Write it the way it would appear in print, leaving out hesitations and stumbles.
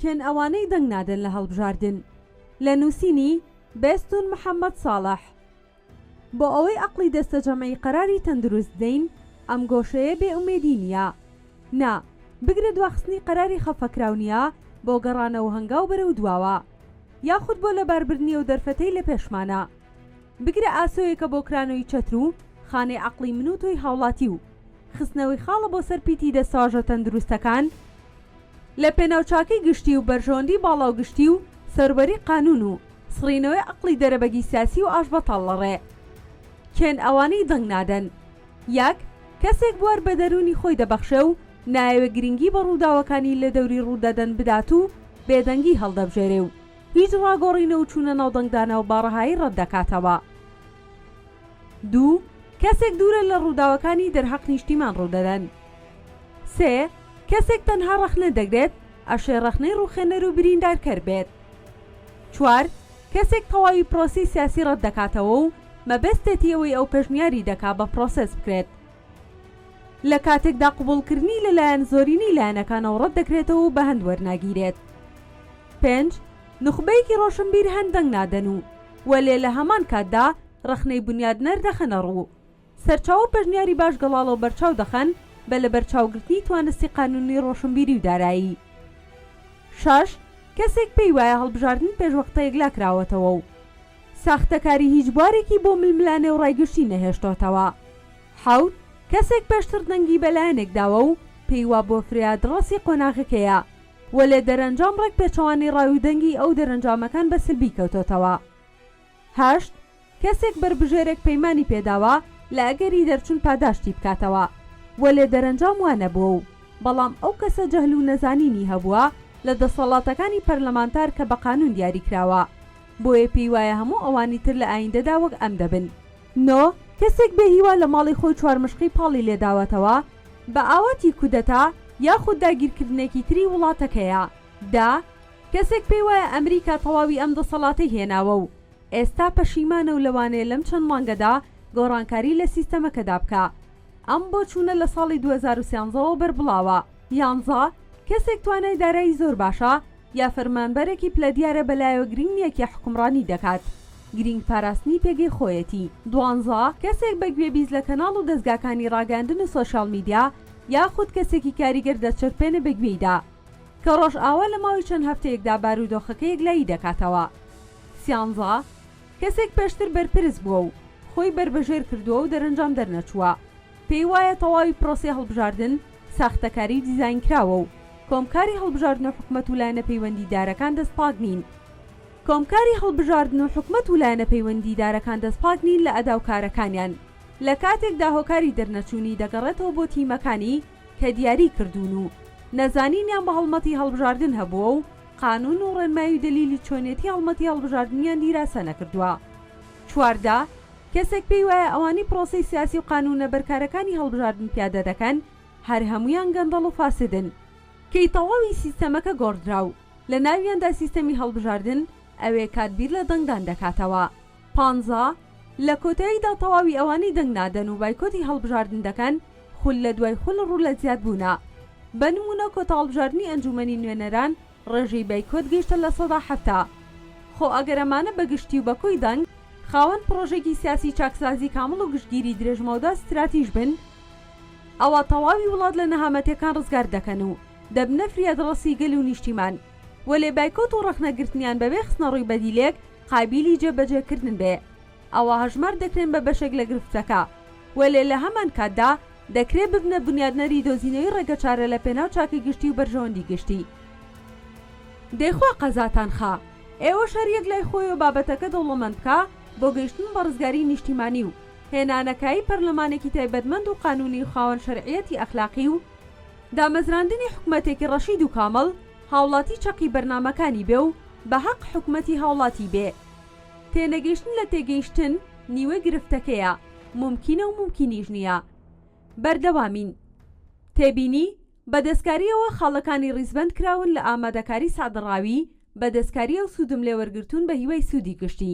کێن ئەوانەی دەنگ نادەن لە هەڵبژاردن؟ لە نووسینی، بێستوون محەمەد ساڵح. بۆ ئەوەی ئەقڵی دەستەجەمعی قەراری تەندروست بدەین، ئەم گۆشەیە بێ ئومێدی نییە. نا، بگرە دواخستنی قەراری خەفەکراو نییە بۆ گەڕانەوە هەنگاو بەرەو دواوە. یاخود بۆ لەباربردنی ئەو دەرفەتەی لە پێشمانە. بگرە ئاسۆیەکە بۆ کرانەوەی چەتر و خانەی عەقڵی من و تۆی هاوڵاتی و خستنەوەی خاڵە بۆ سەر پیتی دەستەواژە تەندروستەکان لە پێناو چاکەی گشتی و بەرژەوەندی باڵا و گشتی و سەروەری قانون و سڕینەوەی عەقڵی دەرەبەگی سیاسی و ئاشبەتاڵ لە ڕێ. کێن ئەوانەی دەنگ نادەن؟ یەک، کەسێک بوار بە دەروونی خۆی دەبەخشێ و نایەوێ گرنگی بە ڕووداوەکانی لە دەوری ڕوودەدەن بدات و بێدەنگی هەڵدەبژێرێ و هیچ ڕاگۆڕینە و چوونە ناو دەنگدانەوە بە ڕەهایی ڕەت دەکاتەوە. دوو، کەسێک دوورە لە ڕووداوەکانی دەرهەق نیشتیمان ڕوودەدەن. سێ، کەسێک تەنها ڕەخنە دەگرێت، ئەشێ ڕەخنەی ڕووخێنەر و بریندارکەر بێت. چوار، کەسێک تەواوی پرۆسەی سیاسی ڕەت دەکاتەوە و مەبەستێتی ئەوەی ئەو پێشنیاری دەکا بە پرۆسێس بکرێت. لە کاتێکدا قبوڵکردنی لە لایەن زۆرینەی لایەنەکانەوە ڕەت دەکرێتەوە و بە هەند وەرناگیرێت. پێنج، نوخبەیەکی ڕۆشنبیر هەن دەنگ نادەن و وەلێ لە هەمان کاتدا ڕەخنەی بونیادنەر دەخەنە ڕوو. سەرچاوە و پێشنیاری باش گەڵاڵە و بەرچاو دەخەن بە لەبەرچاوگرتنی توانستی قانوونی ڕۆشنبیری و دارایی. شەش، کەسێک پێی وایە هەڵبژاردن پێشوەختە یەکلاکراوەتەوە و ساختەکاری هیچ بوارێکی بۆ ململانێ و ڕای گشتی نەهێشتۆتەوە. حەوت، کەسێک پێشتر دەنگی بە لایەنێک داوە و پێی وابووە فریادڕەسی قۆناغەکەیە، وەلێ دەرەنجام ڕێک پێچەوانەی ڕای و دەنگی ئەو دەرەنجامەکان بە سلبی کەوتۆتەوە. هەشت، کەسێک بەربژێرێک پەیمانی پێداوە لە ئەگەری دەرچوون پاداشتی بکاتەوە، وەلێ دەرەنجام وا نەبووە و بەڵام ئەو کەسە جەهل و نەزانینی هەبووە لە دەسەڵاتەکانی پەرلەمانتار کە بە قانوون دیاریکراوە، بۆیە پێی وایە هەموو ئەوانی تر لە ئایندەدا وەک ئەم دەبن. نۆ، کەسێک بێ هیوا لە ماڵی خۆی چوارمشقی پاڵی لێداوەتەوە بە ئاواتی کودەتا یاخود داگیرکردنێکی تری وڵاتەکەیە. دە، کەسێک پێی وایە ئەمریکا تەواوی ئەم دەسەڵاتەی هێناوە و ئێستا پەشیمانە و لەوانەیە لەم چەند مانگەدا گۆڕانکاری لە سیستەمەکەدا بکا. ئەم بۆچوونە لە ساڵی 2013 وە بەربڵاوە. یانزە، کەسێک توانای دارایی زۆر باشە یا فەرمانبەرێکی پلە دیارە بەلایەوە گرینگ نیە کێ حوکمڕانی دەکات گرینگ پاراستنی پێگەی خۆیەتی. دوانزە، کەسێک بە گوێبیست لە کەناڵ و دەزگاکانی ڕاگەیاندن و سۆشیاڵ میدیا یاخود کەسێکی کاریگەر دەچرپێنێ بە گوێیدا کە ڕۆژئاوا لە ماوەی چەند هەفتەیەکدا بارودۆخەکە یەکلایی دەکاتەوە. سیانزە، کەسێک پێشتر بەرپرس بووە و خۆی بەربەژێر کردووە و دەرەنجام دەرنەچووە، پێی وایە تەواوی پرۆسەی هەڵبژاردن ساختەکاری و دیزاینکراوە و کۆمکاری هەڵبژاردن و حکومەت و لایەنە پەیوەندیدارەکان دەستپاک نین. کۆمکاری هەڵبژاردن و حکومەت و لایەنە پەیوەندیدارەکان دەستپاک نین لە ئەدا و کارەکانیان، لە کاتێکدا هۆکاری دەرنەچوونی دەگەڕێتەوە بۆ تیمەکانی کە دیاری کردوون و نەزانینیان بە هەڵمەتی هەڵبژاردن هەبووە و قانوون و ڕێنمایی و دەلیلی چۆنیەتی هەڵمەتی هەڵبژاردنیان دیراسە نەکردووە. 14، کەسێک پێی وایە ئەوانەی پرۆسەی سیاسی و قانوونە بەرکارەکانی هەڵبژاردن پیادە دەکەن هەر هەموویان گەندەڵ و فاسدن، کەی تەواوی سیستەمەکە گۆڕدرا و لە ناویاندا سیستەمی هەڵبژاردن ئەوێ کات بیر لە دەنگدان دەکاتەوە. پانزە، لە کۆتاییدا تەواوی ئەوانەی دەنگ نادەن و بایکۆتی هەڵبژاردن دەکەن خول لە دوای خول ڕوو لە زیادبوونە. بە نموونە کۆتا هەڵبژاردنی ئەنجوومەنی نوێنەران ڕێژەی بایکۆت گەیشتە 70%. خۆ ئەگەر ئەمانە بە گشتی و بە کۆی دەنگ، خاوەن پڕۆژەیەکی سیاسی چاکسازی کامڵ و گشتگیری درێژمەودا ستراتیژ بن، ئەوا تەواوی وڵات لە نەهامەتیەکان ڕزگار دەکەن و دەبنە فریادڕەسی گەل و نیشتیمان. وەلێ بایکۆت و ڕەخنەگرتنیان بەبێ خستنەڕووی بەدیلێک قابیلی جێبەجێکردن بێ، ئەوا هەژمار دەکرێن بە بەشێک لە گرفتەکە. وەلێ لە هەمان کاتدا دەکرێ ببنە بنیادنەری دۆزینەوەی ڕێگەچارە لە پێناو چاکەی گشتی و بەرژەوەندی گشتی. دەی خوا قەزاتان خا. ئێوەش هەر یەک لای خۆیەوە بابەتەکە دەوڵەمەند بکا بۆ گەیشتن بە ڕزگاری نیشتیمانی و هێنانەکایەی پەرلەمانێکی تایبەتمەند و قانونی و خاوەن شەرعیەتی ئەخلاقی و دامەزراندنی حکومەتێکی ڕەشید و کامڵ هاوڵاتی چەقی بەرنامەکانی بێ و بە هەق حکومەتی هاوڵاتی بێ. تێنەگەیشتن لە تێگەیشتن نیوەی گرفتەکەیە، مومکینە و مومکینیش نییە. بەردەوامین. تێبینی، بە دەستکارییەوە خاڵەکانی ڕیزبەند کراون لە ئامادەکاری سەعد ڕاوی، بە دەستکارییەو سوودم لێوەرگرتوون بە هیوای سوودی گشتی.